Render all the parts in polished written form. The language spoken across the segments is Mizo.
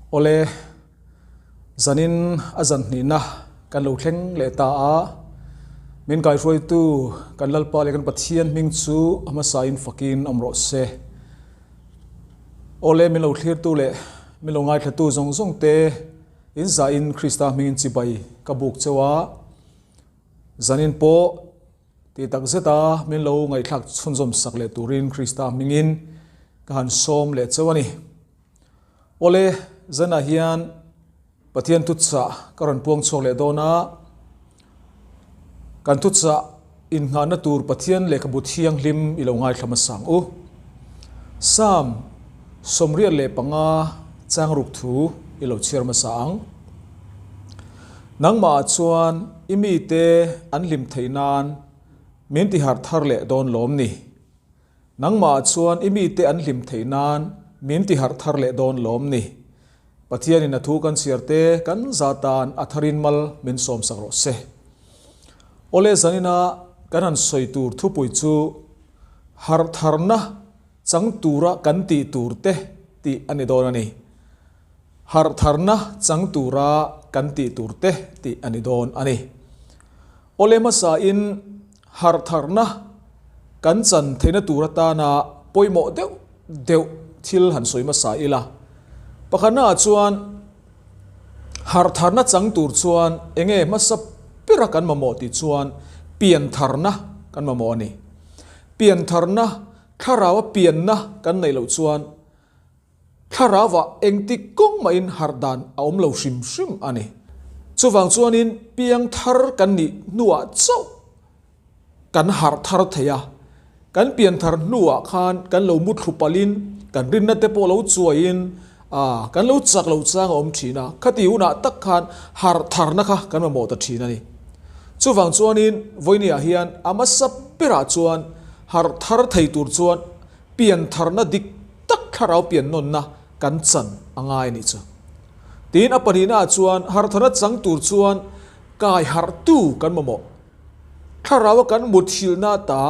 Awle, zanin a zan hnihna kan lo thleng leh ta a, min kaihruaitu kan Lalpa leh kan Pathian hming chu a hmasain fakin awm rawh se. Awle, min lo thlirtu leh min lo ngaithlatu zawng zawng te in zahin Krista hmingin chibai ka buk cheu a, zanin pawh Tih tak zeta min lo ngaihthlak chhunzawm sak leh turin Krista hmingin ka han sawm leh cheu a ni. Awle, zanah hian Pathian thuchah ka rawn puang chhuak leh dawn a, kan thuchah innghahna tur Pathian lehkhabu thianghlim i lo ngaithla hmasa ang u. Psalm 85 changruk thu i lo chhiar hmasa ang. Nangmah chuan i mite an hlim theih nan min ti harh thar leh dawn lawm ni? Nangmah chuan i mite an hlim theih nan min ti harh thar leh dawn lawm ni? Pathianin a thu kan chhiar te kan za tan a tharin mal min sawmsak rawh se. Awle zanina kan han sawi tur thupui chu harh tharna chang tura kan tih tur te tih a ni dawn a ni. Harh tharna chang tura kan tih tur te tih a ni dawn a ni. Awle hmasain harh tharna kan chan theihna tur atana pawimawh deuh deuh thil han sawi hmasa ila. Pakhatnaah chuan harh tharna chang tur chuan enge hmasa bera kan mamawh tih chuan pian tharna kan mamawh a ni. Pian tharna, thlarau a pianna kan neih loh chuan Thlarauah engtik kawng mahin harh dan a awm lo hrim hrim a ni. Chuvang chuanin piang thar kan nih hnuah chauh kan harh thar thei a, kan pian thar hnuah khan kan lo mu thlu palhin kan rinna te pawh lo chuaiin kan lo chak lo chang a awm thin a, khati hunah tak khan harh tharna kha kan mamawh ta thin a ni. Chuvang chuanin vawinia hian a hmasa berah chuan harh thar thei tur chuan pian tharna dik tak thlarau pian nawnna kan chan a ngai a nih chu. Tiin a pahnihnaah chuan harhtharna chang tur chuan kai harhtu kan mamawh. Thlarau a kan muthilhna ta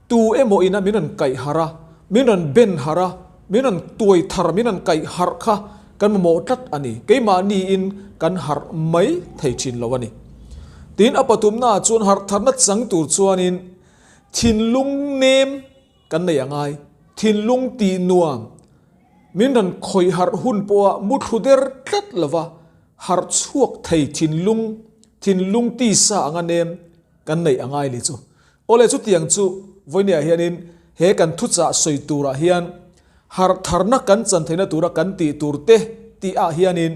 tu emaw ina min rawn kaih harh a, min rawn ben harh a, min rawn tuai thar, min rawn kaih harh kha kan mamawh tlat a ni. Keimahniin kan harh mai thei thin lo a ni. Tiin a pathumnaah chuan harhtharna chang tur chuanin thinlung nem Kan nei a ngai. Thinlung tih nuam. Min rawn khawih harh hun pawha muthlu der tlat lova harh chhuak thei thinlung, thinlung tisa anga nem kan neih a ngai ni chu. Awle chutiang chu vawinia hianin he kan thuchah sawi turah hian harh tharna kan chan theihna tura kan tih tur te tih ah hianin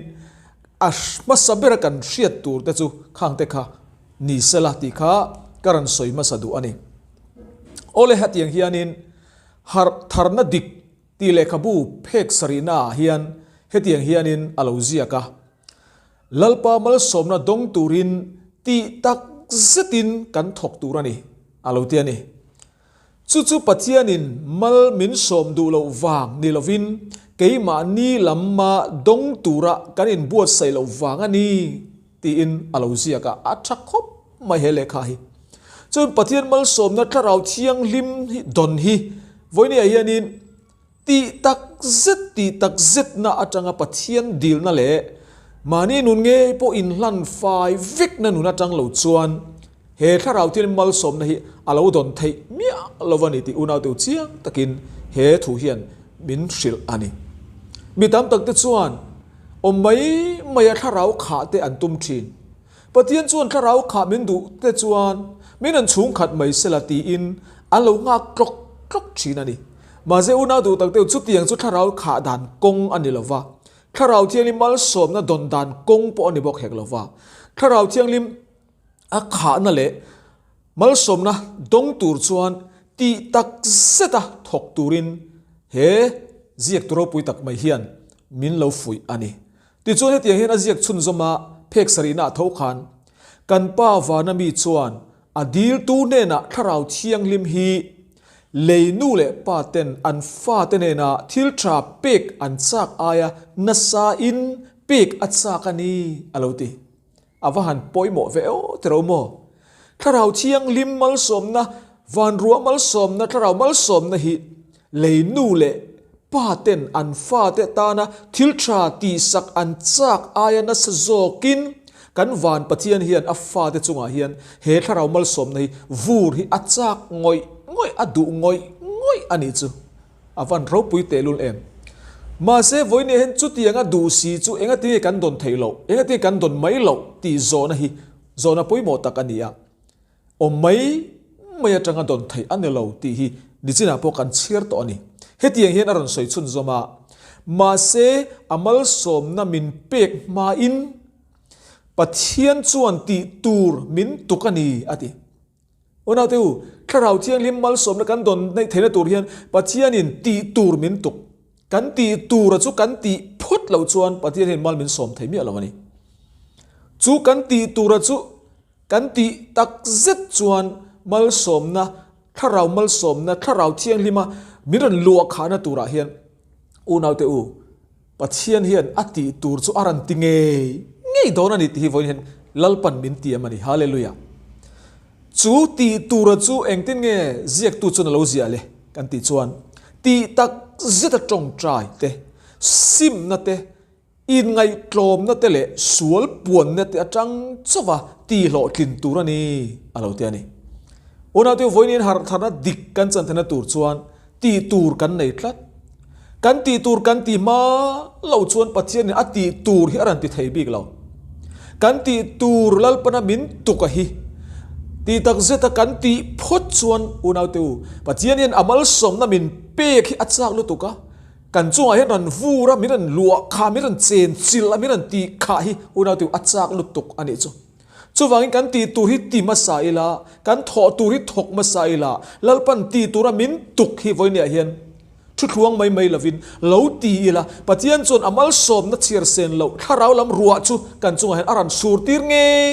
a hmasa bera kan hriat tur te chu khang te kha ni sela tih kha ka rawn sawi hmasa duh a ni. Awle hetiang hianin harh tharna dik tih lehkhabu phek sarihna ah hian hetiang hianin a lo ziak a, Lalpa malsawmna dawng turin tih tak zetin kan thawk tur a ni, a lo ti a ni. Chu chu Pathianin mal min sawm duh loh vang ni lovin keimahni lamma dawng tura kan inbuatsaih loh vang a ni tiin a lo ziak a, a tha khawp mai he lehkha hi. Chuan Pathian malsawmna thlarau thianghlim hi dawn hi vawinia hianin tih tak zet tih tak zetna atanga Pathian dilna leh mahni nun ngei pawh inhlan fai vekna nun atang lo chuan he thlarau thianghlim malsawmna hi a lo dawn theih miah lo a ni tih unau teu chiang takin he thu hian min hrilh a ni. Mi tam tak te chuan awm mai maia thlarau khah te an tum thin. Pathian chuan thlarau khah min duh te chuan min an chhung khat mai sela tiin an lo nghak tlawk tlawk thin a ni. Mahse unau duh tak deuh chutiang chu thlarau khah dan kawng a ni lova, thlarau thianghlim malsawmna dawn dan kawng pawh a ni bawk hek lova. Thlarau thianghlim a khahna leh malsawmna dawng tur chuan tih tak zeta thawk turin he ziaktu ropui tak mai hian min lo fuih a ni. Tichuan hetiang hian a ziak chhunzawm a, phek sarihna a tho khan, Kan Pa vana mi chuan a diltu hnenah Thlarau Thianghlim hi lei nu leh pa ten an fate hnena thil tha pek an chak aia nasa in pek a chak a ni, a lo ti. A va han pawimawh ve aw tiro maw? Thlarau Thianghlim malsawmna, vanruah malsawmna, Thlarau malsawmna hi lei nu leh. Pa ten an fate tana thil tha tihsak an chak aia nasa zawkin kan van Pathian hian a fate chungah hian he thlarau malsawmna hi vur hi a chak ngawih ngawih, a duh ngawih ngawih a nih chu. A van ropui tehlul em. Mahse vawiin hian chutiang a duh si chu engatinge kan dawn theih loh, engatinge kan dawn mai loh tih zawhna hi zawhna pawimawh tak a ni a. Awm mai mai atanga dawn theih a ni lo tih hi nichinah pawh kan chhiar tawh a ni. Hetiang hian a rawn sawi chhunzawm a, Mahse a malsawmna min pek hmain Pathian chuan tih tur min tuk a ni a ti. Unaute u, Thlarau Thianghlim malsawmna kan dawn neih theihna tur hian Pathianin tih tur min tuk. Kan tih tura chu kan tih phawt loh chuan Pathian hian mal min sawm thei miah lo a ni. Chu kan tih tura chu Kan tih tak zet chuan malsawmna, thlarau malsawmna, thlarau thianghlima min rawn luah khahna turah hian unaute u, Pathian hian a tih tur chu a rawn ti ngei ngei dawn a ni tih hi vawiin hian Lalpan min tiam a ni. Hallelujah! Chu tih tura chu engtin nge ziaktu chuan a lo ziah le kan tih chuan tih tak zeta tawngtai te, simna te, Inngaihtlawmna te leh sual puanna te atang chauva tihhlawhtlin tur a ni, a lo ti a ni. Unaute vawiin harhtharna dik kan chan theihna tur chuan tih tur kan nei tlat. Kan tih tur kan tih hma lo chuan Pathianin a tih tur hi a rawn ti thei bik lo. Kan tih tur Lalpana min tuk a hi tih tak zeta kan tih phawt chuan unaute u, Pathian hian a malsawmna min pek hi a chak lutuk a. Kan chungah hian rawn vur a, min rawn luah kha, min rawn chen chilh a, min rawn tih khah hi unaute a chak lutuk a nih chu. Chuvangin kan tih tur hi ti hmasa ila, kan thawh tur hi thawk hmasa ila, Lalpan ti tura min tuk hi vawinia hian thuthluang mai mai lovin lo ti ila, Pathian chuan a malsawmna chhiar sen loh thlarau lam ruah chu kan chungah hian a rawn sur tir ngei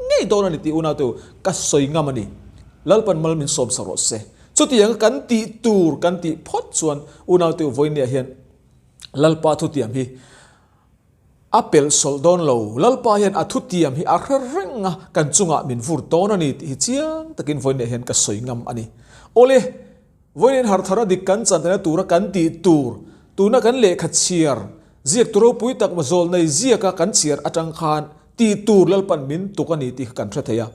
ngei dawn a ni tih unaute ka sawi ngam a ni. Lalpan mal min sawm sak rawh se. Chutianga kan tih tur kan tih phawt chuan unaute vawinia hian Lalpa thutiam hi a pelh sawlh dawn lo. Lalpa hian a thutiam hi a hre reng a, kan chungah min vur dawn a ni tih hi chiang takin vawinia hian ka sawi ngam a ni. Awle, vawiin harthar a dik kan chantina tura kan tih tur, tuna kan lehkha chhiar, ziak tu ropui tak zawlnei ziaka kan chhiar atang khan tih tur Lalpan min tuk a ni tih kha kan hre thei a.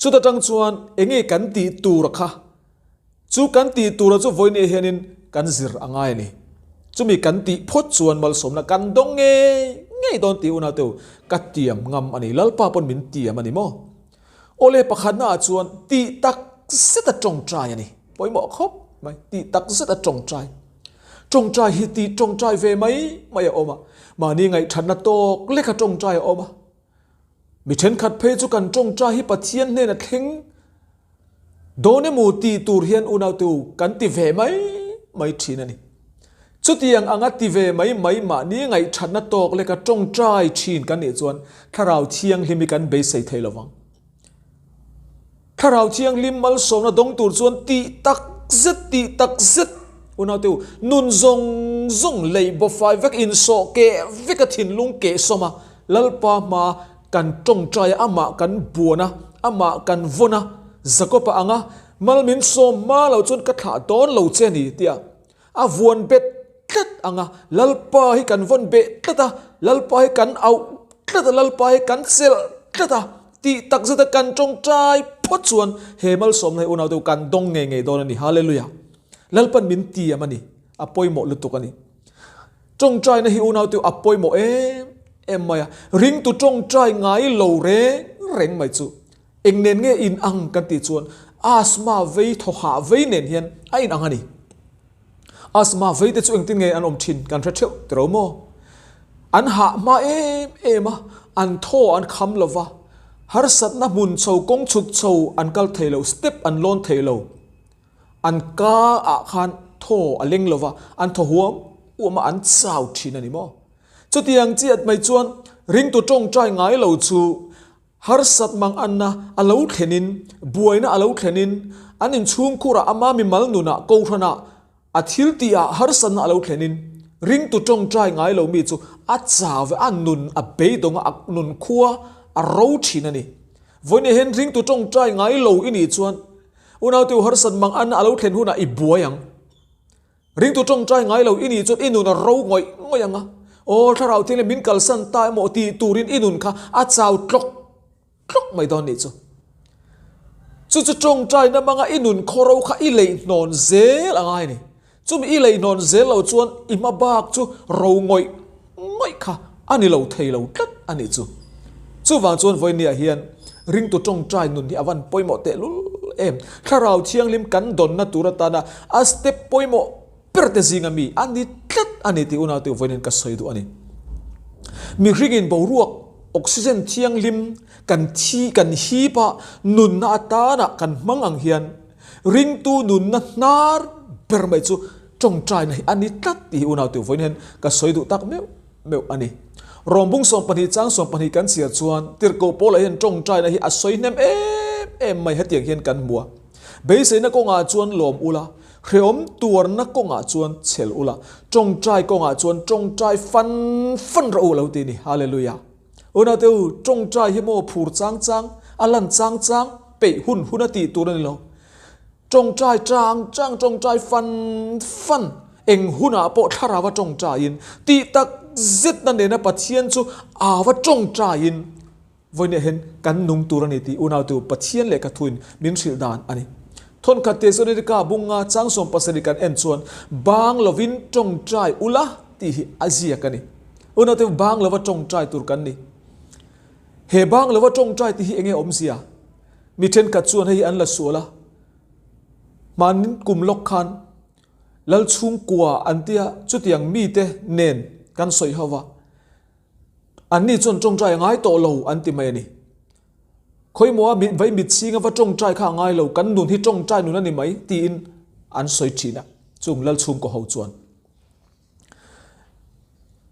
Chuta tang chuan enge kan tih tur a kha? Chu kan tih tur a chu vawinia hianin kan zir a ngai a ni. Chumi kan tih phawt chuan malsawmna kan dawng ngei ngei dawn tih unau teu ka tiam ngam a ni. Lalpa pawn min tiam a ni maw? Awle pakhatna ah chuan tih tak zet a tawngtai a ni. Pawimawh khawp mai, tih tak zet a tawngtai. Tawngtai hi tih tawngtai ve mai mai a awm a, mahni ngaihthatna tawk leka tawngtai a awm a. Mi thenkhat phei chu kan tawngtai hi Pathian hnena thleng dawn emaw tih tur hian unaute u kan ti ve mai mai thin a ni. Chutiang anga ti ve mai mai mahni ngaihthatna tawk leka tawngtai thin kan nih chuan Thlarau Thianghlim hi kan beisei thei lovang. Thlarau Thianghlim malsawmna dawng tur chuan tih tak zet, tih tak zet, unaute u, nun zawng zawng lei bawfai vek, insawh keh vek a thinlung keh sawm a, Lalpa hma kan tawngtai a, amah kan buan a, amah kan vawn a, Jakob-a anga mal min sawm hma lo chuan ka thlah dawn lo che ni tia A vuan bet tlat ang a, Lalpa hi kan vawn beh tlat a, Lalpa hi kan auh tlat a, Lalpa hi kan chelh tlat a, tih tak zeta kan tawngtai phawt chuan he malsawmna hi unaute u kan dawng ngei ngei dawn a ni. Hallelujah! Lalpan min tiam a ni, a pawimawh lutuk a ni. Tawngtaina hi unaute u a pawimawh em em mai a, ringtu tawngtai ngai lo reng reng mai chu eng nen nge in ang kan tih chuan asthma vei thaw hah vei nen hian a in ang a ni. Asthma vei te chu engtin nge an awm thin kan hre theuh tiro maw? An hah hma em em a, an thaw an kham lo va, harsatna hmun chho kawng chhuk chho an kal thei lo, step an lawn thei lo, an ka ah khan thaw a leng lo va, an thaw huam huam a, an chau thin a ni maw? Chutiang chiat mai chuan ringtu tawngtai ngai lo chu Harsat mang anna a lo thlenin, buaina a lo thlenin, an inchhungkhurah ama mimal nunah kohhranah a thil tihah harsatna a lo thlenin, ringtu tawngtai ngai lo mi chu a chau ve, a nun a beidawng a, a nun khua a ro thin a ni. Vawiin hian ringtu tawngtai ngai lo i nih chuan unaute u harsat mang anna a lo thlen hunah i buai ang. Ringtu tawngtai ngai lo i nih chuan i nun a ro ngawih ngawih ang a. Aw Thlarau Thianghlim min kalsan ta emaw tih turin i nun kha a chau tlawk tlawk mai dawn nih chu. Chu chu tawngtaina hmanga i nun khawro kha i leihnawn zel a ngai a ni. Chumi i leihnawn zel lo chuan i hma bak chu ro ngawih ngawih kha a ni lo thei lo tlat a nih chu. Chuvang chuan vawinia hian ringtu tawngtai nun hi a van pawimawh tehlul em. Thlarau Thianghlim kan dawnna tur atana a step pawimawh ber te zinga mi a ni tlat a ni tih unaute vawiin ka sawi duh a ni. Mihringin boruak oxygen thianghlim kan thi kan hip a nunna atana kan hmang ang hian ringtu nunna hnar ber mai chu tawngtaina hi a ni tlat tih hi unaute vawiin hian ka sawi duh tak meuh meuh a ni. Rawmbung 12 chang 12 kan chhiar chuan Tirhkoh Paula hian tawngtaina hi a sawi hnem em em mai hetiang hian kan hmu a. Beiseina kawngah chuan lawm ula, Hrehawm tuarna kawngah chuan chhel ula, tawngtai kawngah chuan tawngtai fan fan rawh u lo ti ni. Hallelujah. Unaute u, tawngtai hi maw phur chang chang, a lan chang chang, peih hun hun a tih tur a ni lo. Tawngtai chang chang, tawngtai fan fan, eng hunah pawh thlarau a tawngtaiin, tih tak zetna nena Pathian chu ava tawngtaiin, Vawinia hian kan nung tur a ni tih unautu Pathian lehkha thuin min hrilh dan a ni. Thawnkhat Tesalonika bunga chang 70 kan en chuan bang lovin tawngtai ula tih hi a ziak a ni. Unaute bang lova tawngtai tur kan ni. He bang lova tawngtai tih hi enge awmzia? Mi thenkhat chuan hei hi an la sual a, hmanin kum lawk khan Lal chhungkua an tia chutiang mite nen kan sawi ho va. Anni chuan tawngtai a ngai tawh lo an ti mai a ni. Khawimaw a mit vai mit chhing a va tawngtai kha a ngai lo, kan nun hi tawngtai nun a ni mai tiin an sawi thin a, chung lal chhungkaw ho chuan.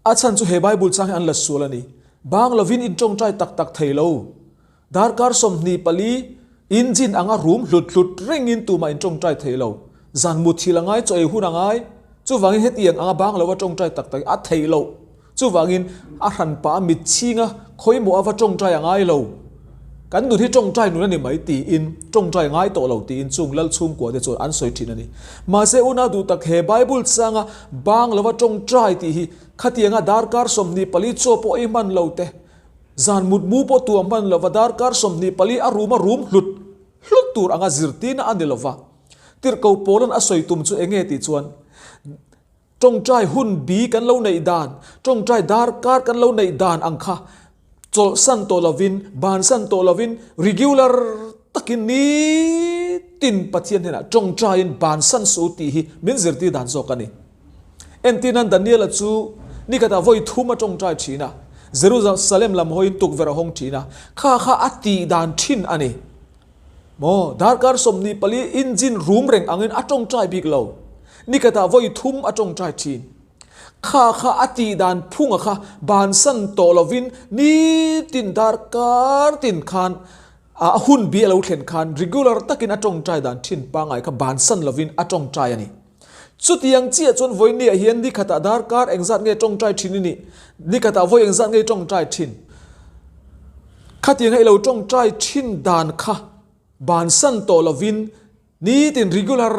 A chhan chu he Bible chang hi an la sual a ni. Bang lovin in tawngtai tak tak thei lo. Darkar 24 engine anga rum hlut hlut rengin tumah in tawngtai thei lo. Zan muthil a ngai, chaw ei hun a ngai. Chuvangin hetiang anga bang lova tawngtai tak tak a theih loh. Chuvangin a hranpa a mit chhinga khawimawh a va tawngtai a ngai lo. Kan nun hi tawngtai nun a ni mai tiin tawngtai ngai tawh lo tiin chung lal chhungkua te chuan an sawi thin a ni. Mahse unau duh tak he Bible changa bang lova tawngtai tih hi khatianga darkar 24 chaw pawh ei hman lo te, Zan mutmu pawh tuah hman lova darkar 24 a rum a rum hlut hlut tur anga zirtirna a ni lova. Tirhkoh Paula'n a sawi tum chu enge tih chuan, Tawngtai hun bi kan lo neih dan, tawngtai darkar kan lo neih dan ang kha chawlhsan tawh lovin, bansan tawh lovin, regular takin nitin Pathian hnenah tawngtaiin bansan suh u tih hi min zirtir dan zawk a ni. Entirnan Daniela chu nikhatah vawi thum a tawngtai thin a, Jerusalem lam hawiin tukverh a hawng thin a, kha kha a tih dan thin a ni. Maw, darkar 24 engine rum reng angin a tawngtai bik lo. Nikhatah vawi thum a tawngtai thin. Kha kha a tih dan phunga kha bansan tawh lovin nitin darkar tin khan a hun bi a lo thlen khan regular takin a tawngtai dan thin pangngai kha bansan lovin a tawngtai a ni. Chutiang chiah chuan vawinia hian nikhatah darkar engzat nge tawngtai thin i nih? Nikhatah vawi engzat nge i tawngtai thin? Khatianga i lo tawngtai thin dan kha bansan tawh lovin nitin regular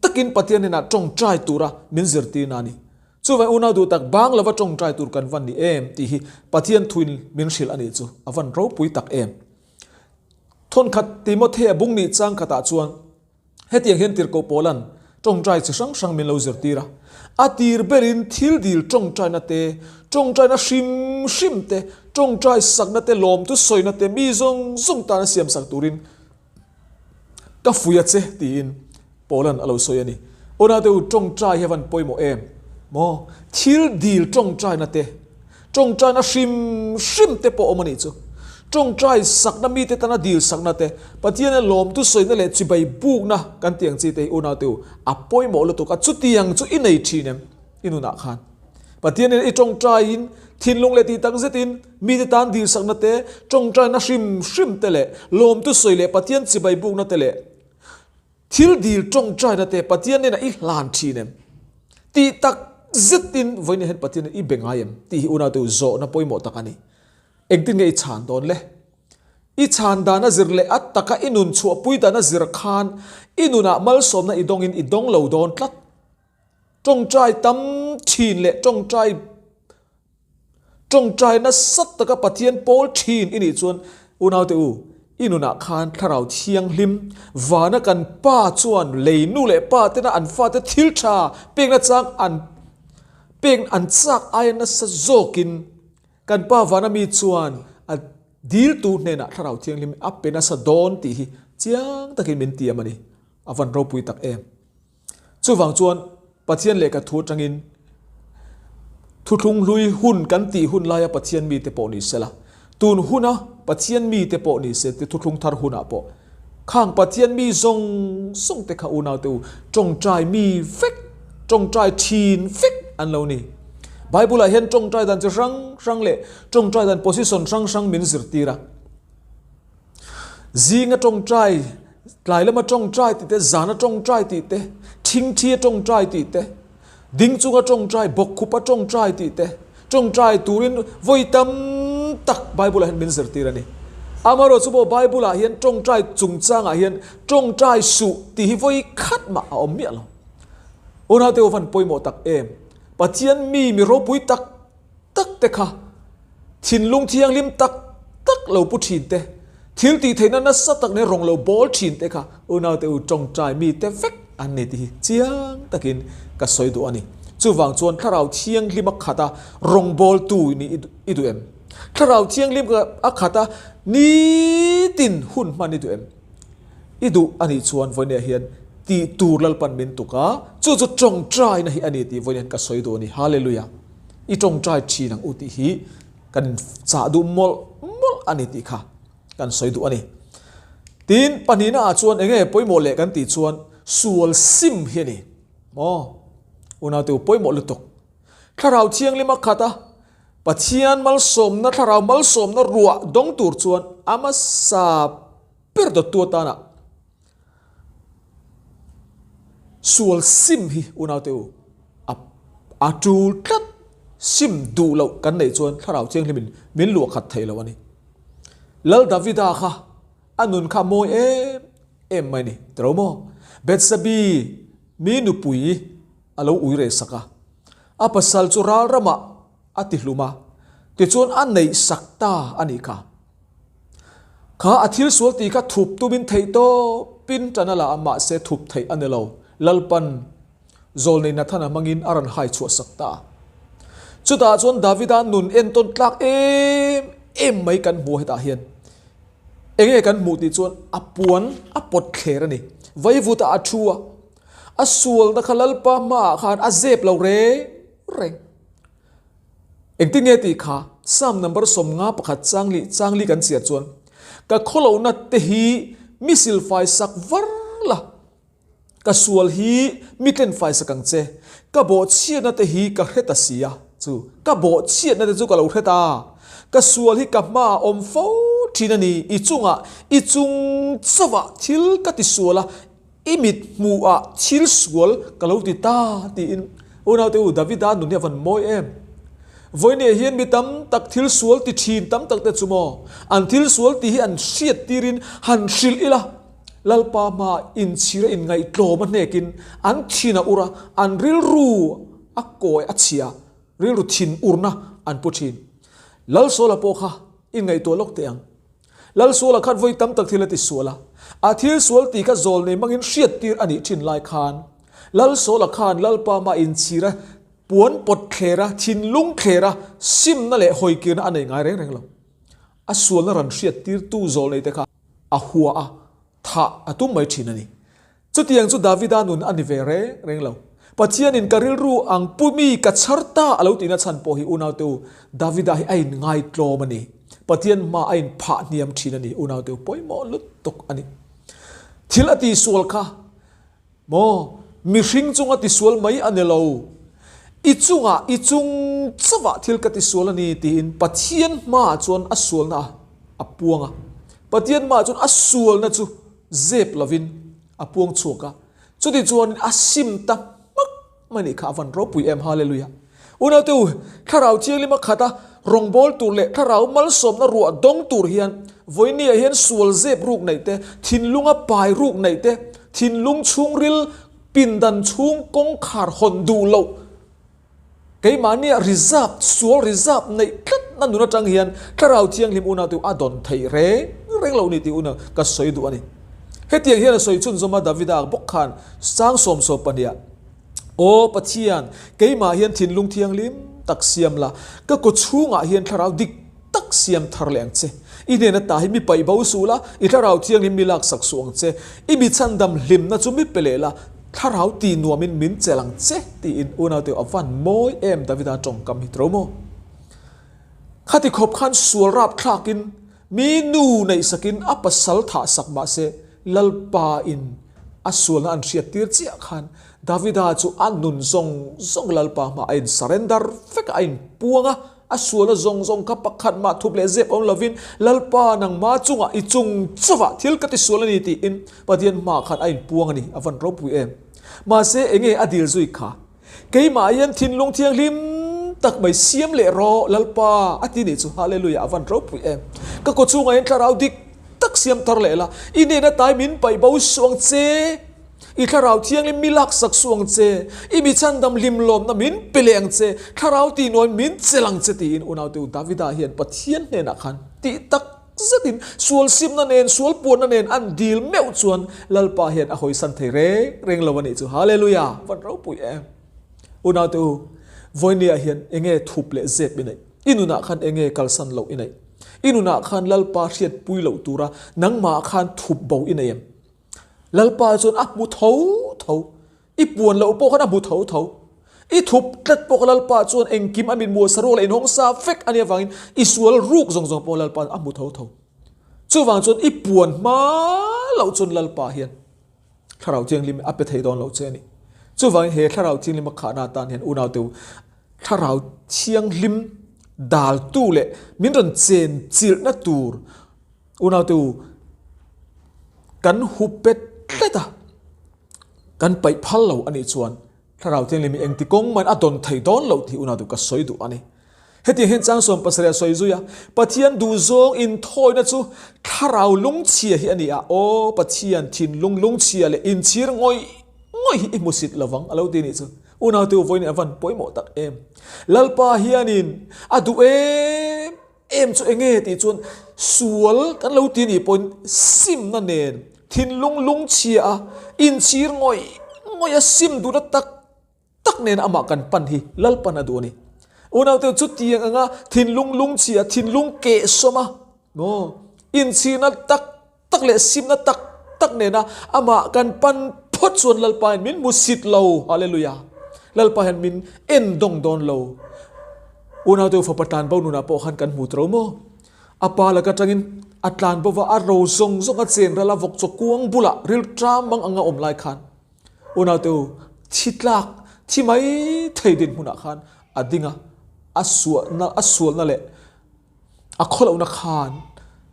takin Pathian hnenah tawngtai tura min zirtirna a ni. Chuvang unau duh tak bang lova tawngtai tur kan van ni em tih hi Pathian thuin min hrilh a nih chu a van ropui tak em. Thawnkhat Timothea bung nih chang khatah chuan Hetiang hian Tirhkoh Paula'n tawngtai chi hrang hrang min lo zirtir a. A tir berin thil dil tawngtaina te, tawngtaina hrim hrim te, tawngtai sakna te, lawmtu sawina te mi zawng zawng tana siam sak turin ka fui a che tiin Paula'n a lo sawi a ni. Unaute u, tawngtai hi a van pawimawh em? Maw? Thil dil tawngtaina te, Tawngtaina hrim hrim te pawh awm a nih chu. Tawngtai sakna mite tana dil sakna te, Pathiana lawmtu sawina leh chibai bukna kan tih ang chi te hi unaute u, a pawimawh lutuk a, chutiang chu i nei thin em i nunah khan. Pathianin i tawngtaiin thinlung leh tih tak zetin mite tan dil sakna te, tawngtaina hrim hrim te leh lawmtu sawi leh Pathian chibai bukna te leh Thil dil tawngtaina te Pathian hnenah i hlan thin em? Tih tak zetin vawiin hian Pathian i be ngai em? Tih hi unaute u zawhna pawimawh tak a ni. Engtin nge i chhan dawn le? I chhan dan a zir leh a taka i nun chhuahpui dan a zir khan i nunah malsawmna i dawngin i dawng lo dawn tlat. Tawngtai tam thin leh tawngtai tawngtai nasa taka Pathian pawl thin i nih chuan unaute u, i nunah khan Thlarau Thianghlim vana kan Pa chuan lei nu leh pa tena an fate thil tha pekna chang an pek an chak aia nasa zawkin Kan Pa vana mi chuan a diltu hnenah Thlarau Thianghlim a pe nasa dawn tih hi chiang takin min tiam a ni. A van ropui tak em. Chuvang chuan Pathian lehkha thu atangin thuthlung hlui hun kan tih hun laia Pathian mite pawh ni sela, tun huna Pathian mite pawh ni se thuthlung thar hunah pawh Khang Pathian mi zawng zawng te kha unaute u tawngtai mi vek, tawngtai thin vek an lo ni. Bible ah hian tawngtai dan chi hrang hrang leh tawngtai dan position hrang hrang min zirtir a. Zinga tawngtai, tlai lama tawngtai tih te, zana tawngtai tih te, thingthia tawngtai tih te, Ding chunga tawngtai, bawkkhupa tawngtai tih te, tawngtai turin vawi tam tak Bible ah hian min zirtir a ni. Amaherawh chu pawh Bible ah hian tawngtai chungchangah hian tawngtai suh tih hi vawi khat mah a awm miah lo. Unaute u van pawimawh tak em? Pathian mi mi ropui tak tak te kha thinlung thianghlim tak tak lo pu thin te, thil tih theihna nasa tak nen rawng lo bawl thin te kha unaute u tawngtai mite vek an ni tih hi chiang takin ka sawi duh a ni. Chuvang chuan Thlarau Thianghlim a khat a rawngbawltu nih i duh em? Thlarau Thianghlim a khat a nitin hun hman i duh em? I duh a nih chuan vawinia hian tih tur Lalpan min tuk a, chu chu tawngtaina hi a ni tih vawinia hian ka sawi duh a ni. Hallelujah! I tawngtai thin ang u tih hi kan chah duh mawlh mawlh a ni tih kha kan sawi duh a ni. Tin, pahnihna ah chuan enge pawimawh leh kan tih chuan sual sim hi a ni. Maw? Unaute u pawimawh lutuk. Thlarau Thianghlim a khat a, Pathian malsawmna, thlarau malsawmna ruah dawng tur chuan a hmasa ber dawttu atana sual sim hi unaute u a a tul tlat sim duh loh kan neih chuan thlarau thianghlimin min luah khat thei lo a ni. Lal Davida kha a nun kha mawi em em mai ni tiro maw? Bethsabi mi nupui a lo ui reh sak a, a pasal chu ral ramah a ti hlum a, tichuan a neih sak ta a nih kha. Kha a thil sual tih kha thup tumin theih tawpin tan a la a, mahse thup theih a ni lo. Lalpan Zawlnei Nathana hmangin a rawn hai chhuah sak ta. Chutah chuan Davida nun entawn tlak em em mai kan hmu hetah hian. Enge kan hmuh tih chuan a puan a pawt thler a ni. Vaivutah a thu a, a sualna kha Lalpa hmaah khan a zep lo reng reng. Engtin nge tih kha Psalm number 51 changli changli kan chhiar chuan ka khawlohna te hi mi silfai sak var la, ka sual hi mi tlenfai sak ang che, ka bawhchhiatna te hi ka hre ta si a, chu ka bawhchhiatna te chu ka lo hre ta, ka sual hi ka hmaah awm fo thin a ni, i chungah i chung chauhah thil ka tisual a, I mit hmuhah thil sual ka lo ti ta tiin unaute u Davida nun hi a van mawi em. Vawinia hian mi tam tak thil sual ti thin tam tak te chu maw an thil sual tih hi an hriat tirin han hrilh ila Lalpa hmaah inchhir a inngaihtlawm a hnekin an thin a ur a, an rilru a kawi a chhia rilru thin urna an pu thin. Lalsawla pawh kha inngaihtuah lawk teh ang. Lalsuala khan vawi tam tak thil a ti sual a, a thil sual tih kha zawl nei hmangin hriattir a nih thin lai khan Lalsawla khan Lalpa mah inchhir a, puan pawt thler a, thinlung thler a, simna leh hawikirna a nei ngai reng reng lo. A sualna ran hriattirtu zawl nei te kha a hua a, thah a tum mai thin a ni. Chutiang chu Davida nun a ni ve reng reng lo. Pathianin ka rilru ang pu mi ka chhar ta a lo tihna chhan pawh hi unaute u, Davida hi a inngaitlawm a ni. Pathian hma a inphah hniam thin a ni unaute u, pawimawh lutuk a ni. Thil a tihsual kha maw mihring chunga tisual mai a ni lo. I chungah i chung chauhah thil ka tisual a ni tiin Pathian hmaah chuan a sualna a puang a. Pathian hmaah chuan a sualna chu Zep lovin a puang chhuak a, chuti chuanin a sim ta hmak mai nih kha a van ropui em, Hallelujah. Unaute u, Thlarau Thianghlim a khat a, rawngbâwl tur leh Thlarau malsawmna ruah dawng tur hian vawinia hian sual zep ruk neih te, thinlunga pai ruk neih te, thinlung chhungril. Pindan chhung kawngkhar hawn duh loh keimahnia reserve, sual reserve neih tlatna nun atang hian Thlarau Thianghlim unau a dawn theih reng reng lo ni tih unau ka sawi duh a ni. Hetiang hian a sawi chhunzawm a Davida bawk khan sang sawmsawm pahniha, Aw Pathian, keimah hian thinlung thianghlim tak siam la, ka kaw chhungah hian thlarau dik tak siam thar leh ang che. I hnen ata hi mi paih bo suh la, i thlarau thianghlim mi laksak suh ang che. I mi chhandam hlimna chu mi pe leh la, thlarau ti nuamin min chelh ang che, tiin unaute a van mawi em Davida tawngkam hi tro maw? Khati khawp khan sual rapthlakin mi nu neihsakin a pasal thahsak mahse Lalpa in a sualna an hriattir chiah khan Davida chu a nun zawng zawng Lalpa hmaah a in surrender vek a, a in puang a, A sualna zawng zawng kha pakhat mah thup leh zep awm lovin, Lalpa nangma chungah i chung chauhah thil ka ti sual a ni tiin Pathian hmaah khan a inpuang a ni, a van ropui em. Mahse enge a dil zui kha? Keimah hian thinlung thianghlim tak mai siam leh rawh Lalpa a ti nih chu, Hallelujah, a van ropui em. Ka kaw chungah hian thlarau dik tak siam thar leh la, i hnena tai min paih bo suh ang che. I thlarau thianghlim mi laksak suh ang che, i mi chhandam hlimlawmna min pe leh ang che, thlarau tihnuai min chelh ang che tiin unaute u Davida hian Pathian hnenah khan tih tak zetin sual simna nen, sual puanna nen an dil meuh chuan Lalpa hian a hawisan thei reng reng lo a nih chu. Hallelujah! Van ropui em! Unaute u, vawinia hian enge thup leh zep i neih? I nunah khan enge kalsan loh i neih? I nunah khan Lalpa hriatpui loh tura nangmah khan thup bo i nei em? Lalpa chuan a hmu tho tho, i puan loh pawh khan a hmu tho tho. I thup tlat pawh kha Lalpa chuan engkim a mitmuh saruak leh inhawng sa vek a nih avangin i sual ruk zawng zawng pawh Lalpa a hmu tho tho. Chuvang chuan i puan hma loh chuan Lalpa hian Thlarau Thianghlim a pe thei dawn lo che a ni. Chuvangin he Thlarau Thianghlim a khahna atan hian unaute Thlarau Thianghlim daltu leh min rawn chen chilhna tur Unaute u, kan hu pet tlat a, kan paih phal lo a nih chuan Thlarau Thianghlim hi engti kawng mahin a dawn thei dawn lo tih unaute u ka sawi duh a ni. Hetiang hian chang 70 a sawi zui a, Pathian duhzawng inthawina chu Thlarau lungchhia hi a ni a, aw Pathian thinlung lungchhia leh inchhir ngawih ngawih hi i hmusit lovang a lo ti nih chu. Unaute u vawiin a van pawimawh tak em. Lalpa hianin a duh em. Em chu enge tih chuan sual kan lo ti nih pawhin simna nen thinlung lungchhia a inchhir ngawih ngawih a sim duhna tak tak nen amah kan pan hi Lalpan a duh a ni. Unaute chutiang anga thinlung lungchhia thinlung kehsawm a maw inchhirna tak tak leh simna tak tak nena amah kan pan phawt chuan Lalpa hian min hmu sit lo. Hallelujah. Lalpa hian min en dawng dawn lo. Unaute fapa tlan bo nunah pawh khan kan hmu tro maw? A pa laka tangin a tlan bo va, a ro zawng zawng a chen ral a vawk chaw kuang bulah ril tram mang anga awm lai khan unaute u thi tlak thi mai thei dinhmunah khan a ding a, a suahna a sualna leh A khawlohna khan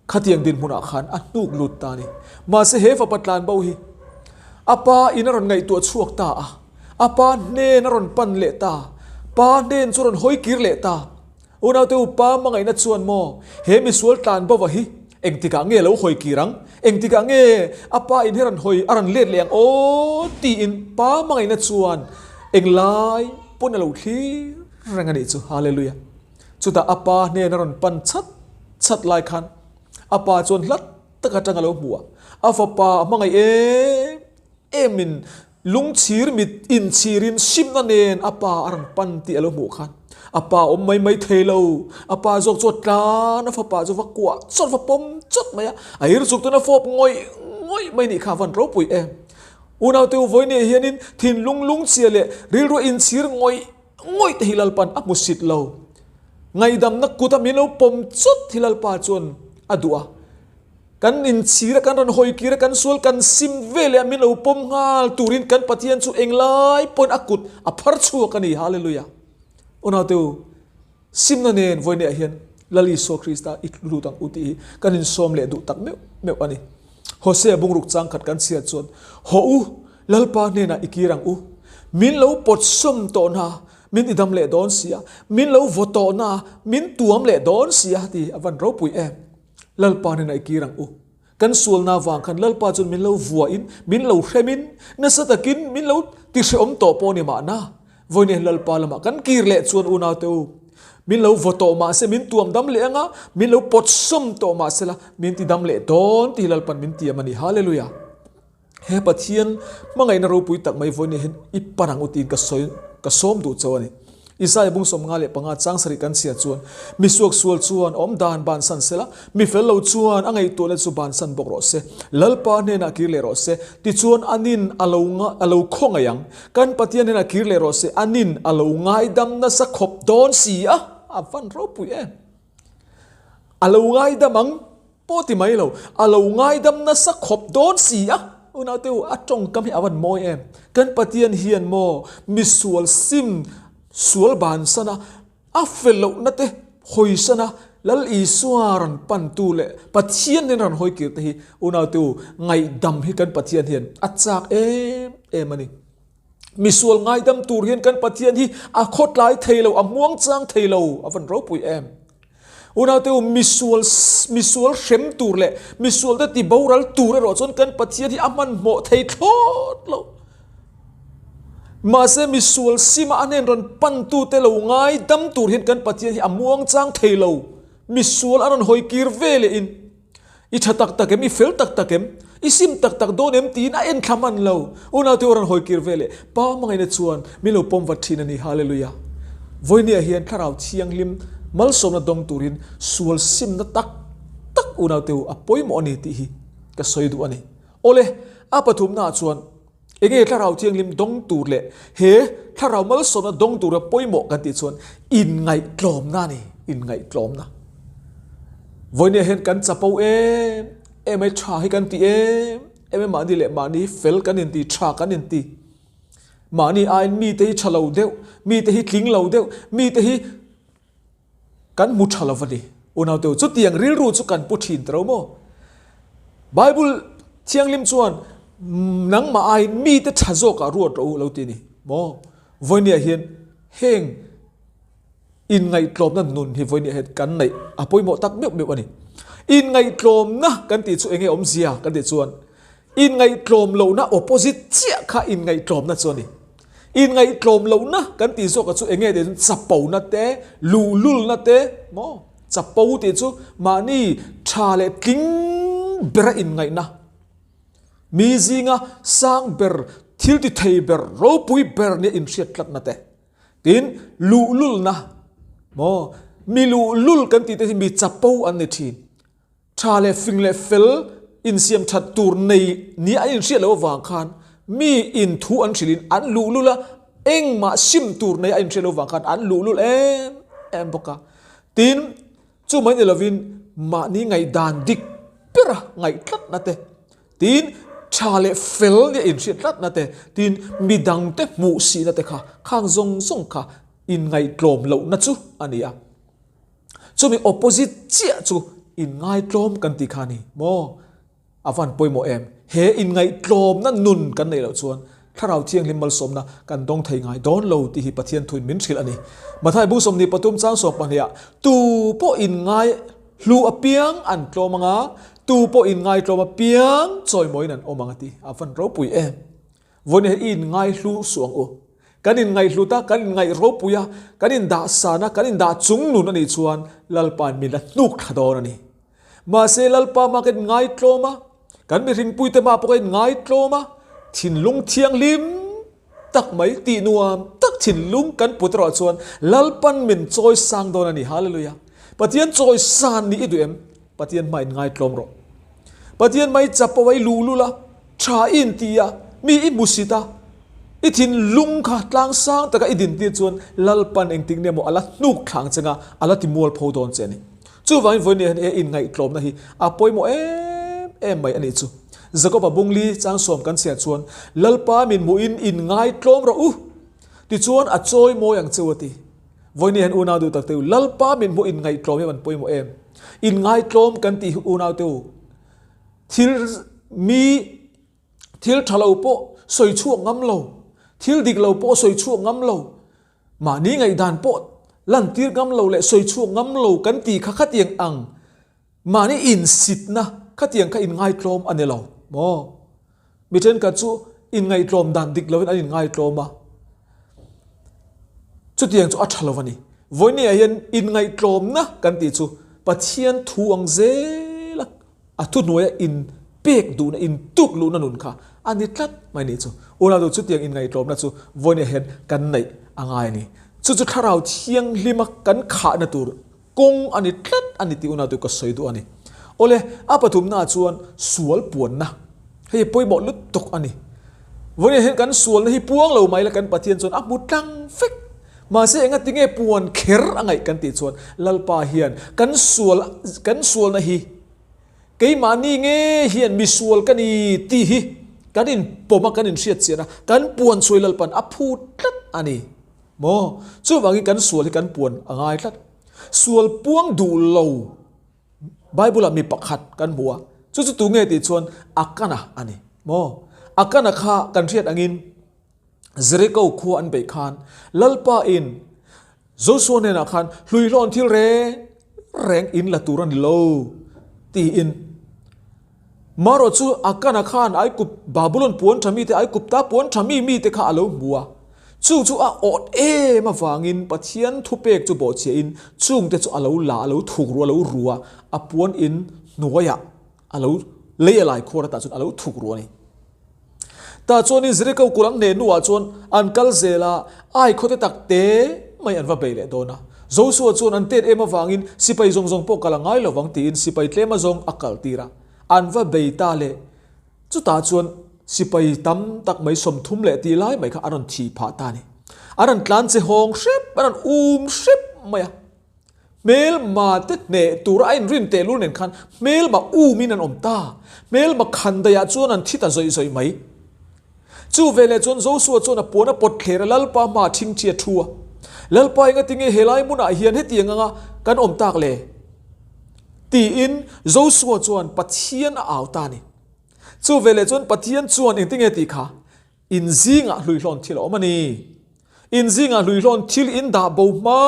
khatiang dinhmunah khan a hnuk lut ta a ni. Mahse he fapa tlan bo hi a pa in a rawn ngaihtuah chhuak ta a, a pa hnen a rawn pan leh ta, pa hnen chu a rawn hawi kir leh ta. Unaute u pa hmangaihna chuan maw he misual tlan bova hi engtikah nge lo hawi kir ang, engtikah nge a pa in hi a rawn hawi a rawn let leh ang aw tiin pa hmangaihna chuan englai pawn a lo thlir reng a nih chu. Hallelujah. Chutah a pa hnen a rawn pan chat chat lai khan a pa chuan hlat tak atang a lo hmu a, a fapa a hmangaih em emin lungchhir mit inchhirin simna nen a pa a rawn pan tih a lo hmuh khan a pa awm mai mai thei lo, a pa zawk chu a tlan a fapa chu va kuah chawt va pawm chawt mai a, a ir chuk tuna fawp ngawih ngawih mai nih kha a van ropui em. Unaute u vawinia hianin thinlung lungchhia leh rilru inchhir ngawih Ngawih te hi Lalpan a hmu sit lo. Ngaihdamna kut a min lo pawm chawt hi Lalpa chuan a duh a. Kan inchhir a, kan rawn hawi kir a, kan sual kan sim ve leh a min lo pawm nghal turin kan Pathian chu englai pawn a kut a phar chhuak a ni. Hallelujah. Unaute u, simna nen vawineah hian Lal Isua Krista i lut ang u tih hi kan insawm leh duh tak meuh meuh a ni. Hosea bungruk changkhat kan chhiat chuan, Hawh u, Lalpa hnenah i kir ang u. Min lo pawt sawm tawh na, min i dam leh dawn si a, min lo vaw tawh na, min tuam leh dawn si a ti a van ropui em. Lalpa hnenah i kir ang u. Kan sualna avang khan Lalpa chuan min lo vuahin, min lo hremin, nasa takin min lo tihreawm tawh pawh a ni mahna. Vawiin hian Lalpa lamah kan kir leh chuan unaute u, min lo vaw tawh mah se min tuam dam leh ang a, min lo pawt sawm tawh mah se la min ti dam leh dawn tih hi Lalpa'n min tiam a ni. Hallelujah! He Pathian hmangaihna ropui tak mai vawiin hian i pan ang u tiin ka sawi ka sawm duh chauh a ni. Isaiah bung 55 chang sarih kan chhiat chuan, Mi suaksual chuan awm dan bansan sela, mi fel lo chuan a ngaihtuahna chu bansan bawk rawh se. Lalpa hnenah kir leh rawh se, tichuan anin a lo a lo khawngaih ang. Kan Pathian hnenah kir leh rawh se, anin a lo ngaidam nasa khawp dawn si a, a van ropui em. A lo ngaidam ang pawh ti mai lo, a lo ngaidam nasa khawp dawn si a. Unaute u, a tawngkam hi a van mawi em. Kan Pathian hian maw misual sim sual bansan a, a fel lohna te hawisan a, Lal Isua rawn pantu leh Pathian nen rawn hawi kir te hi unaute u, ngaihdam hi kan Pathian hian a chak em em a ni. Misual ngaidam tur hian kan Pathian hi a khawtlai thei lo, a muang chang thei lo, a van ropui em. Unaute u, misual, misual hrem tur leh misual te ti boral tur erawh chuan kan Pathian hi a hmanhmawh thei thlawt lo. Mahse misual sima a hnen rawn pantu te lo ngaidam tur hian kan Pathian hi a muang chang thei lo. Misual a rawn hawi kir ve leh in. I tha tak tak em? I fel tak tak em? I sim tak tak dawn em? tiin a en thla hman lo. Unaute u rawn hawi kir ve leh Pa hmangaihna chuan min lo pawm vat thin a ni. Hallelujah! Vawinia hian Thlarau Thianghlim malsawmna dawng turin sual simna tak tak unaute u a pawimawh a ni tih hi ka sawi duh a ni. Awle, a pathumnaah chuan Enge Thlarau Thianghlim dawng tur leh he Thlarau malsawmna dawng tura pawimawh kan tih chuan inngaihtlawmna a ni, inngaihtlawmna. Vawinia hian kan chapo em em ai tha hi kan ti em em ai mahni leh mahni hi fel kan inti, tha kan inti. Mahni aiin mite hi tha lo deuh, mite hi tling lo deuh, mite hi Kan hmu tha lo va ni. Unaute u, chutiang rilru chu kan pu thin ta ro maw? Bible Thianghlim chuan nangmah aiin mite tha zawkah ruat rawh u lo ti a ni maw? Vawinia hian heng inngaihtlawmna nun hi vawinia hian kan neih a pawimawh tak meuh meuh a ni. Inngaihtlawmna kan tih chu enge awmzia kan tih chuan Inngaihtlawm lohna opposite chiah kha inngaihtlawmna chu a ni. Inngaihtlawm lohna kan tih zawkah chu enge tih chu chapona te, luhlulna te maw? Chapo tih chu mahni tha leh tling bera inngaihna, mi zinga sang ber, thil ti thei ber, ropui ber nia inhriat tlatna te. Tin, luhlulna maw? Mi luhlul kan tih te hi mi chapo an ni thin. Tha leh fing leh fel insiam that tur nei ni an inhriat loh avang khan mi in thu an hrilhin an luhlul a, engmah sim tur nei a inhriat loh avang khan an luhlul em em bawk a. Tin, chu mai ni lovin mahni ngaihdan dik bera ngaih tlatna te, tin, tha leh fel nia inhriat tlatna te, tin, midangte hmuh sihna te kha khang zawng zawng kha inngaihtlawm lohna chu a ni a. Chumi opposite chiah chu inngaitlawm kan tih kha a ni maw? A van pawimawh em? He inngaihtlawmna nun kan neih loh chuan Thlarau Thianghlim malsawmna kan dawng thei ngai dawn lo tih hi Pathian thuin min hrilh a ni. Mathai bung 23 chang 12 ah, Tu pawh inngai hlu apiang an tlawm ang a, tu pawh inngaitlawm apiang chawimawiin an awm ang a ti. A van ropui em? Vawiin hian i inngaihlu suh ang u. Kan inngaihlut a, kan inngaih ropui a, kan indah san a, kan indah chung nun a nih chuan Lalpain min la hnuk thla dawn a ni. Mahse Lalpa mah kan inngaitlawm a, kan mihringpuite mah pawh kan inngaitlawm a, thinlung thianghlim tak mai tih nuam tak thinlung kan put erawh chuan Lalpan min chawi sang dawn a ni. Hallelujah! Pathian chawi san nih i duh em? Pathian hma inngaitlawm rawh. Pathian mai chapo a i luhlul a, tha i inti a, mi i hmusit a, i thinlung kha tlang sang taka i dintir chuan Lalpan engtik nge maw a la hnuk thlang che nga, a la ti mualpho dawn che a ni. Chuvangin vawiin hian he inngaihtlawmna hi a pawimawh em em mai a nih chu. Jakoba bungli changsawm kan chhiar chuan, Lalpa min hmuhin inngaitlawm rawh u, tichuan a chawi mawi ang cheu a ti. Vawiin hian unau duh tak te u, Lalpa min hmuh inngaihtlawm hi a van pawimawh em? Inngaihtlawm kan tih hi unau te u, thil mi thil tha lo pawh sawi chhuak ngam lo, thil dik lo pawh sawi chhuak ngam lo, mahni ngaihdan pawh lantir ngam lo leh sawi chhuak ngam lo kan tih kha khatiang ang mahni insitna. Khatiang kha inngaitlawm a ni lo maw? Mi thenkhat chu inngaihtlawm dan dik lovin an inngaitlawm a, chutiang chu a tha lo a ni. Vawinia hian inngaihtlawmna kan tih chu Pathian thu ang zela a thuhnuaia inpek duhna, intuk luhna nun kha a ni tlat mai ni chu. Unau chu chutiang inngaihtlawmna chu vawinia hian kan neih a ngai a ni. Chu chu Thlarau Thianghlima kan khahna tur Kawng a ni tlat a ni tih unau ka sawi duh a ni. Awle, a pathumnaah chuan sual puanna hei pawimawh lutuk a ni. Vawiin hian kan sualna hi puang lo mai la kan Pathian chuan a hmu tlang vek. Mahse enga tinge puan kher a ngaih kan tih chuan Lalpa hian kan sual kan sualna hi keimahni nge hian misual ka ni tih hi kan inpawm a kan inhriat chian a kan puan chhuai Lalpan a phut tlat a ni. Maw? Chuvangin kan sual hi kan puan a ngai tlat. Sual puang duh lo Bible ah mi pakhat kan hmu a, chu chu tu nge tih chuan Akana a ni. Maw? Akana kha kan hriat angin Jericho khua an beih khan Lalpa in Joshua hnenah khan hluihlawn thil reng reng in la tur a ni lo tiin Marawh chu Akana khan Aikup Babulon puan tha mite Aikupta puan tha mi mite kha a lo hmu a. Chung chu a awt em avangin Pathian thupek chu bawhchhiahin chungte chu a lo la, a lo thuk ru, a lo ru a, a puan in hnuaiah a lo lei a lai khuar atah chuan a lo thuk ru a ni. Tah chuanin Jeriko kulh an hneh hnuah chuan an kal zel a, Ai khawte tak te mai an va bei leh dawn a. Joshua chuan an tet em avangin sipai zawng zawng pawh kal a ngai lovang tiin sipai tlem azawng a kal tir a. An va bei ta le. Chutah chuan sipai tam tak mai 30 leh tih lai mai kha an rawn thih phah ta a ni. An rawn tlan che hawng hrep, an rawn um hrep mai a. Hmelma te hneh tura a inrin tehlul nen khan hmelma umin an awm ta. Hmelma khandaiah chuan an thi ta zawih zawih mai. Chu veleh chuan Joshua chuan a puan a pawt thler a, Lalpa hmaah thingthi a thu a. Lalpa engatinge helai hmunah hian hetiang anga kan awm tak le? Tiin Joshua chuan Pathian a au ta a ni. Chu veleh chuan Pathian chuan engtinge tih kha? In zingah hluihlawn thil a awm a ni. In zingah hluihlawn thil in dah bo hma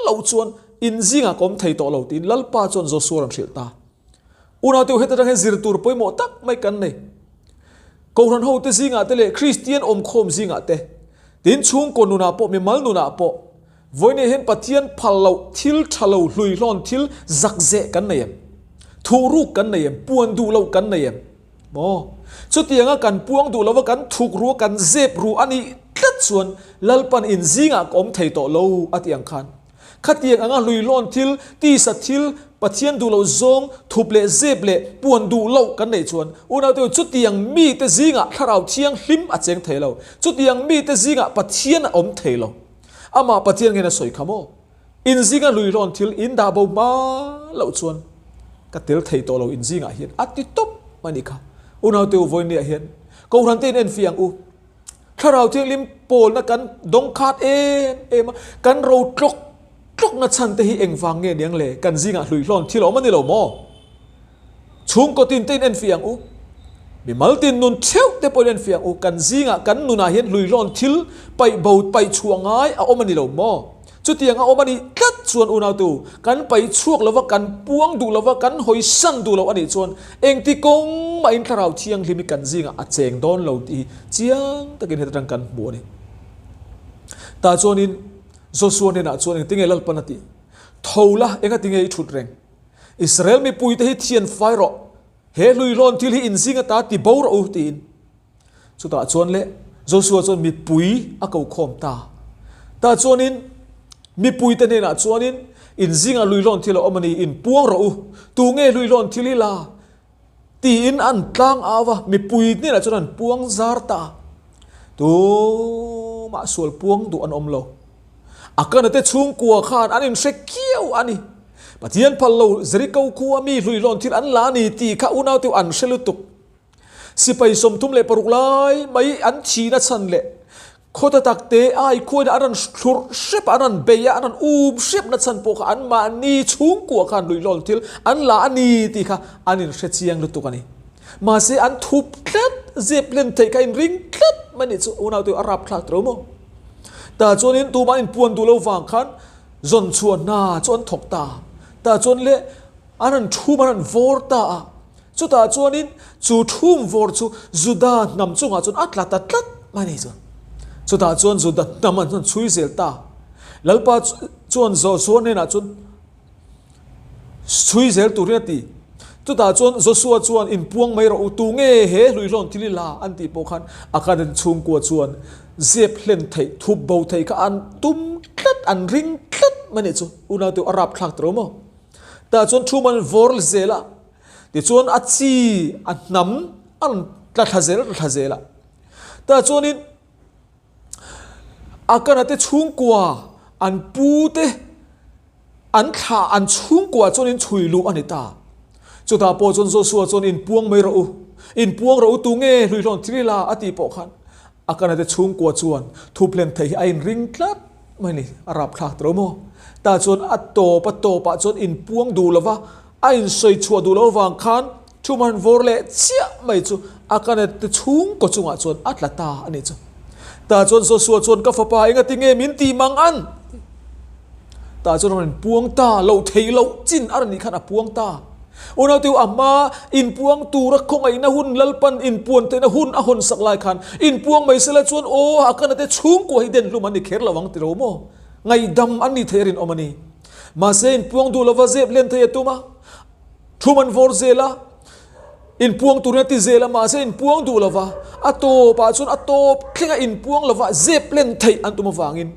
loh chuan in zingah ka awm thei tawh lo tiin Lalpa chuan Joshua rawn hrilh ta. Unaute heta tang hian zir tur pawimawh tak mai kan nei. Kohhran hote zingah te leh Kristian awmkhawm zingah te, tin chhungkaw nunah pawh mimal nunah pawh vawiin hian Pathian phal loh thil tha lo hluihlawn thil zakzeh kan nei em? Thuhruk kan nei em? Puan duh loh kan nei em? Maw? Chutianga kan puang duh lova kan thuk ru a, kan zep ru a nih tlat chuan Lalpan in zingah ka awm thei tawh lo a tih ang khan. Khatiang anga hluihlawn thil, tisa thil, Pathian duh loh zawng, thup leh zep leh puan duh loh kan neih chuan unaute chutiang mite zingah Thlarau Thianghlim a cheng thei lo. Chutiang mite zingah Pathian a awm thei lo. Amah Pathian nghen a sawi kha maw? In zinga hluihlawn thil in dah bo hma loh chuan ka tel thei tawh lo in zingah hian a ti tawp a nih kha. Unaute u vawinia hian Kohhran te in enfiah ang u. Thlarau Thianghlim pawlna kan dawng khat em em a, kan ro tlawk tlawkna chhan te hi engvang nge niang le? Kan zingah hluihlawn thil a awm a ni lo maw? Chhungkaw tin te in enfiah ang u. Mimal tin nun theuh te pawh in enfiah ang u. Kan zingah kan nunah hian hluihlawn thil paih bo paih chhuah ngai a awm a ni lo maw? Chutiang a awm a nih tlat chuan unautu, kan paih chhuak lova, kan puang duh lova, kan hawisan duh lo a nih chuan engti kawng mahin Thlarau Thianghlim hi kan zingah a cheng dawn lo tih hi chiang takin heta tang kan hmu a ni. Tah chuanin Joshua hnenah chuan engtinge Lalpan a tih? Tho la, engatinge i thut reng? Israel mipuite hi thian fai rawh, he hluihlawn thil hi inzing ata ti bo rawh u, tiin. Chutah chuan le Joshua chuan mipui a ko khawm ta. Tah chuanin mipuite hnenah chuanin inzingah hluihlawn thil a awm a ni, inpuang rawh u, tu nge hluihlawn thil hi la? Tiin an tlang au va, mipui hnenah chuan an puang zar ta. Tumah sual puang duh an awm lo. Akana te chhungkua khan an inhre kiau a ni. Pathian phal lo Jeriko khua mi hluihlawn thil an la a ni tih kha unaute an hre lutuk. Sipai 36 lai mai an thihna chhan leh khawta takte ai khuain an rawn thlurh hrep a, an rawn bei a, an rawn um hrepna chhan pawh kha anmahni chhungkua khan hluihlawn thil an la a ni tih kha an inhre chiang lutuk a ni. Mahse an thup tlat, zep len theih kha inring tlat mai nih chu unaute a rapthlak tawh maw? Tah chuanin tumah inpuan duh lo vang khan zawn chhuah hna chu an thawk ta. Tah chuan le an rawn thum, an rawn vawr ta a. Chutah chuanin chu thumvawr chu Juda hnam chungah chuan a tla ta tlat mai a ni chu. Chutah chuan Juda hnam an rawn chhui zel ta. Lalpa chuan Josua hnenah chuan chhui zel turin a ti. Chutah chuan Josua chuan inpuang mai rawh u, tu nge he hluihlawn thil i la an tih pawh khan Akan chhungkua chuan zep hlen theih, thup bo theih kha an tum tlat, an ring tlat mai a nih chu. Unaute a rapthlak ta lo maw? Tah chuan thu man vawr zel a, tichuan a chi, a hnam a rawn tla thla zel, tla thla zel a. Tah chuanin Akana te chhungkua, an pu te, an thlah, an chhungkua chuan in chhui luh a ni ta. Chutah pawh chuan Joshua chuan inpuang mai rawh u, inpuang rawh u tu nge hluihlawn thil ila a tih pawh khan Akana te chhungkua chuan thuplen theih hi a inring tlat. Mai ni, a rapthlak ta lo maw? Tah chuan a tawp a tawpah chuan inpuang duh lova, a insawi chhuah duh loh avang khan thuman vawr leh chiah mai chu a kanet te chhungkaw chungah chuan a tla ta a nih chu. Tah chuan Joshua chuan ka fapa engati nge min tih mang an? Tah chuan a rawn inpuang ta, loh theih loh chin a rawn nih khan a puang ta. Unauteu a hma inpuang tura khawngaihna hun Lalpan inpuan theihna hun a hawn sak lai khan inpuang mai sela chuan aw a kana te chhungkua hi den hlum an ni kher lo ang ti lo maw? Ngaihdam an ni thei a rinawm a ni. Mahse inpuang duh lova zep len thei a tum a, thum an vawr zel a, inpuang turin a ti zel a, mahse inpuang duh lova a tawpah chuan a tawp thlenga inpuang lova zep len theih an tum avangin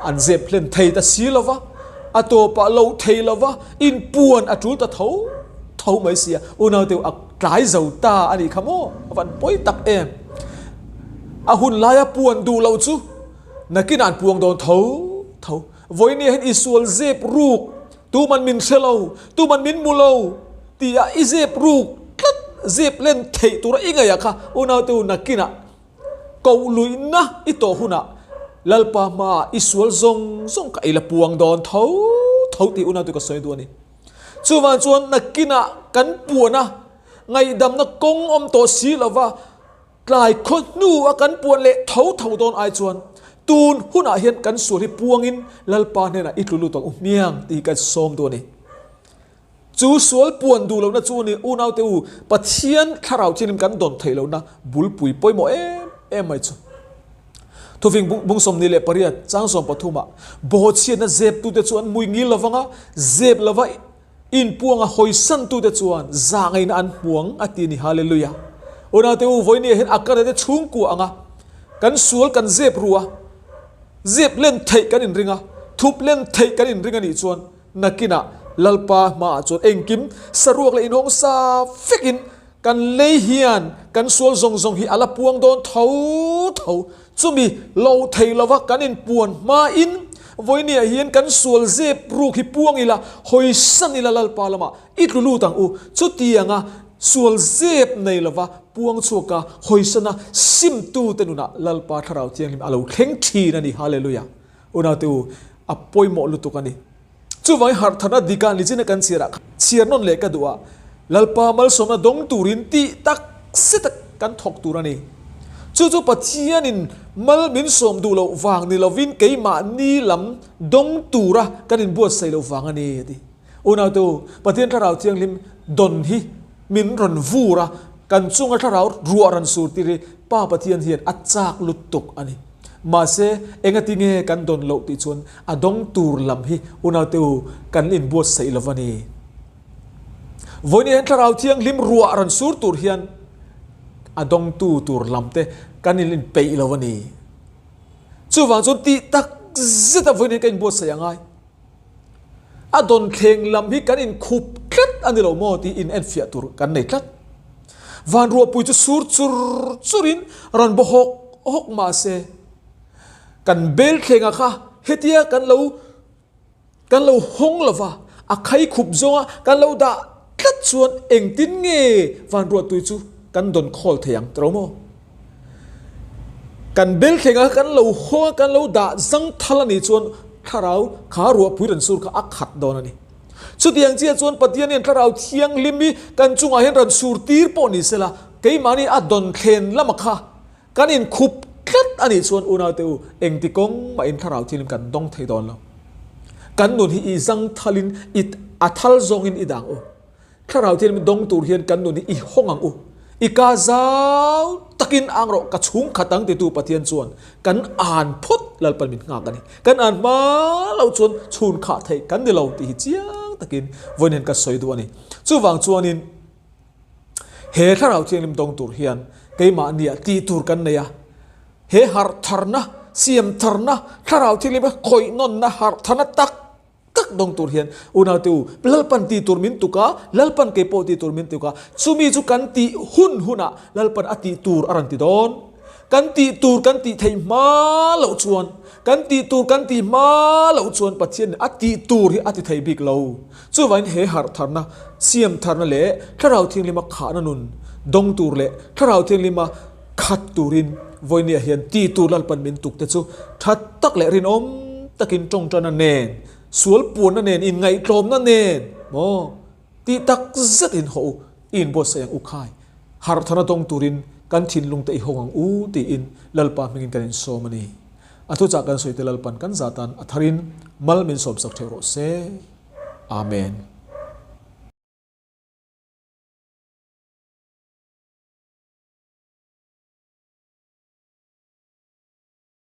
An zep hlen thei ta si lo va, a tawpah loh thei lo va, inpuan a tul ta tho tho mai sia. Unaute a tlai zo ta a nih kha maw? A van pawi tak em! A hun laia puan duh loh chu nakinah an puang dawn tho tho. Vawinia hian i sual zep ruk, tuman min hre lo, tuman min mu lo tia i zep ruk tlat, zep len theih tura i ngaih ah kha unaute nakinah Koh luihna i tawh hunah Lalpa hmaah i sual zawng zawng ka ei la puang dawn tho tho tih unau tu ka sawi duh a ni. Chuvang chuan nakinah kan puan a, ngaihdamna kawng awm tawh si lova tlai khaw hnu a kan puan leh tho tho dawn ai chuan tun hunah hian kan sual hi puangin Lalpa hnenah i tlu lut ang u hmiang tih hi ka sawm duh a ni. Chu sual puan duh lohna chu ni unaute u, Pathian thlarau thianghlim kan dawn theih lohna bulpui pawimawh em em mai chu. Thufing bung 28 chang 13 ah bawhchhiatna zeptute chu an mui ngil lovang a, zep lova inpuanga hawisantute chuan zahngaihna an hmuang a ti a ni. Hallelujah! Unaute u, vawinia hian a karate chhungkua anga kan sual kan zep ru a, zep len theih kan inring a, thup len theih kan inring a nih chuan Nakinah Lalpa hmaah chuan engkim saruak leh inhawng sa vekin kan lei hian kan sual zawng zawng hi a la puang dawn tho tho. Chumi lo thei lova kan inpuan hmain vawinia hian kan sual zep ruk hi puang ila, hawisan ila Lalpa lamah i tlu lut ang u. Chutianga sual zep nei lova puang chhuaka hawisana simtute nunah Lalpa Thlarau Thianghlim a lo thleng thin a ni. Hallelujah! Unaute u, a pawimawh lutuk a ni. Chuvangin harhtharna dika nichina kan chhiarah khan chhiar nawn leh ka duh a, Lalpa malsawmna dawng turin tih tak se tak kan thawk tur a ni. Chu chu Pathianin mal min sawm duh loh vang ni lovin keimahni lam dawng tura kan inbuatsaih loh vang a ni, a ti. Unaute u, Pathian Thlarau Thianghlim dawn hi min rawn vur a, kan chunga thlarau ruah rawn sur tir hi Pa Pathian hian a chak lutuk a ni. Mahse, engati nge kan dawn loh tih chuan a dawng tur lam hi unaute u kan inbuatsaih lo va ni. Vawiin hian Thlarau Thianghlim ruah rawn sur tur hian a dawngtu tur lam te kan inpeih lo va ni. Chuvang chuan tih tak zeta vawiin hian ka inbuatsaih a ngai. A dawnthleng lam hi kan inkhup tlat a ni lo maw tih inenfiah tur kan nei tlat. Van ruahpui chu sur chur churin rawn baw hawk hawk mah se, kan belthlengah kha hetia kan lo kan lo hawng lo va, a khai khup zawnga kan lo dah tlat chuan engtin nge van ruahtui chu kan dawn khawl thei ang tiro maw? Kan belthlenga kan lo hawnga kan lo dah zangthal a nih chuan thlarau kha ruahpui rawn sur kha a khat dawn a ni. Chutiang chiah chuan Pathian hian thlarau thianghlim hi kan chungah hian rawn sur tir pawh ni sela, keimahni a dawn thlen lama kha kan inkhup tlat a nih chuan unaute u engti kawng mahin thlarau thianghlim kan dawng thei dawn lo. Kan nun hi i zangthalin i a thal zawngin i dang u. Thlarau Thianghlim dawng tur hian kan nun hi i hawng ang u. I ka zau takin ang rawh, ka chhung khat ang titu Pathian chuan kan an phawt Lalpan min nghak a ni. Kan an hma lo chuan chhun khah theih kan ni lo tih hi chiang takin vawiin hian ka sawi duh a ni. Chuvang chuanin he Thlarau Thianghlim dawng tur hian keimahnia tih tur kan nei a. He harh tharna, siam tharna, Thlarau Thianghlim khawih nawnna harh tharna tak tak dawng tur hian unaute u, Lalpan tih tur min tuk a, Lalpan kei pawh tih tur min tuk a, chumi chu kan tih hun hunah Lalpan a tih tur a rawn ti dawn. Kan tih tur kan tih theih hma loh chuan, kan tih tur kan tih hma loh chuan Pathian a tih tur hi a ti thei bik lo. Chuvangin he harh tharna, siam tharna leh Thlarau Thianghlima khahna nun dawng tur leh Thlarau Thianghlima khat turin vawinia hian ti tur Lalpan min tuk te chu tha tak leh rinawm takin tawngtana nen, sual puanna nen, inngaihtlawmna nen maw tih tak zetin haw u, i inbuatsaih ang u khai, harh thana dawng turin kan thinlung te i hawng ang u tiin Lalpa hmingin kan insawm a ni. A thuchah kan sawi te Lalpan kan zah tan a tharin mal min sawmsak theuh rawh se. Amen.